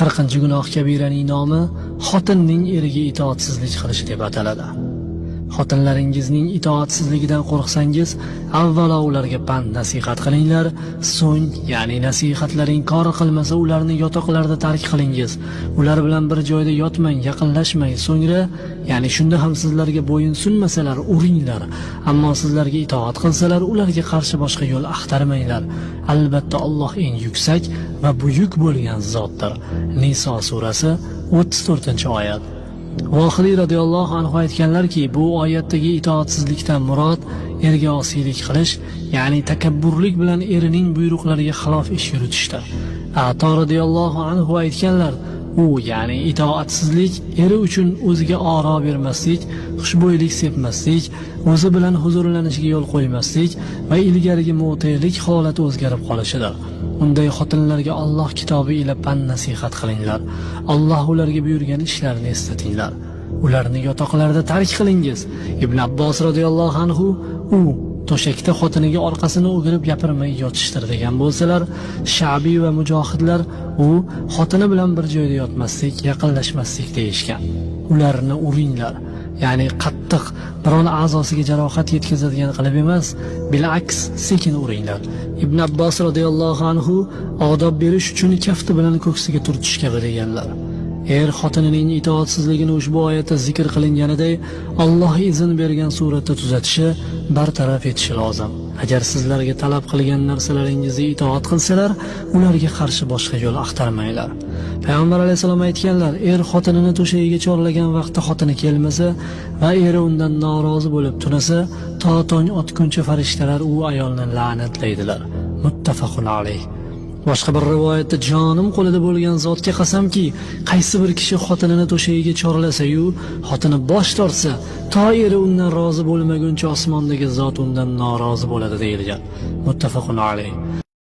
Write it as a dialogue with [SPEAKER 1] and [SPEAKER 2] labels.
[SPEAKER 1] 40-gunoh kabiraning nomi xotinning eriga itoatsizlik qilishi deb ataladi. Xotinlaringizning itoatsizligidan qo'rqsangiz, avvalo ularga pand nasihat qilinglar, so'ng, ya'ni nasihatlaring kor qilmasa ularni yotoqlarda tark qilingiz. Ular bilan bir joyda yotmang, yaqinlashmang. So'ngra, ya'ni shunda ham sizlarga bo'yin sunmasalar uringlar. Ammo sizlarga itoat qilsalar, ularga qarshi boshqa yo'l axtarmanglar. Albatta Alloh eng yuksak va buyuk bo'lgan zotdir. Niso surasi 34-oyat. Vohiliy radhiyallohu anhu aytganlarki, bu oyatdagi itoatsizlikdan murod erga osiylik qilish, ya'ni takabburlik bilan erining buyruqlariga xilof ish yuritishdir. Ato radhiyallohu anhu aytganlar, u, ya'ni itoatsizlik eri uchun o'ziga oro bermaslik, xushbo'ylik sepmaslik, o'zi bilan huzurlanishiga yo'l qo'ymaslik va ilgarigi mutelik holati o'zgarib qolishidir. Unday xotinlarga Alloh kitobi ila pand nasihat qilinglar. Alloh ularga buyurgan ishlarni eslatinglar. Ularni yotoqlarda tark qilingiz. Ibn Abbos radhiyallohu anhu u to'shakda xotiniga orqasini o'girib gapirmay yotishdir degan bo'lsalar, Sha'biy va mujohidlar u xotini bilan bir joyda yotmaslik, yaqinlashmaslik deyishgan. Ularni uringlar. Ya'ni qattiq, biron a'zosiga jarohat yetkazadigan qilib emas, bilaks sekin uringlar. Ibn Abbos radhiyallohu anhu odob berish uchun kafti bilan ko'ksiga turtish kabi deganlar. Er xotinining itoatsizligini ushbu oyatda zikr qilinganiday Alloh izn bergan suratda tuzatishi, bartaraf etishi lozim. Agar sizlarga talab qilgan narsalaringizni itoat qilsalar, ularga qarshi boshqa yo'l axtarmanglar. Payg'ambar alayhisalom aytganlar, er xotinini to'shagiga chorlagan vaqtda xotini kelmasa va eri undan norozi bo'lib tunasa, to tong otguncha farishtalar u ayolni la'natlaydilar. Muttafaqun alayh. Boshqa bir rivoyatda jonim qo'lida bo'lgan zotga qasamki, qaysi bir kishi xotinini to'shagiga chorlasa-yu, xotini bosh tortsa, to eri undan rozi bo'lmaguncha osmondagi zot undan norozi bo'ladi deyilgan. Muttafaqun alayh.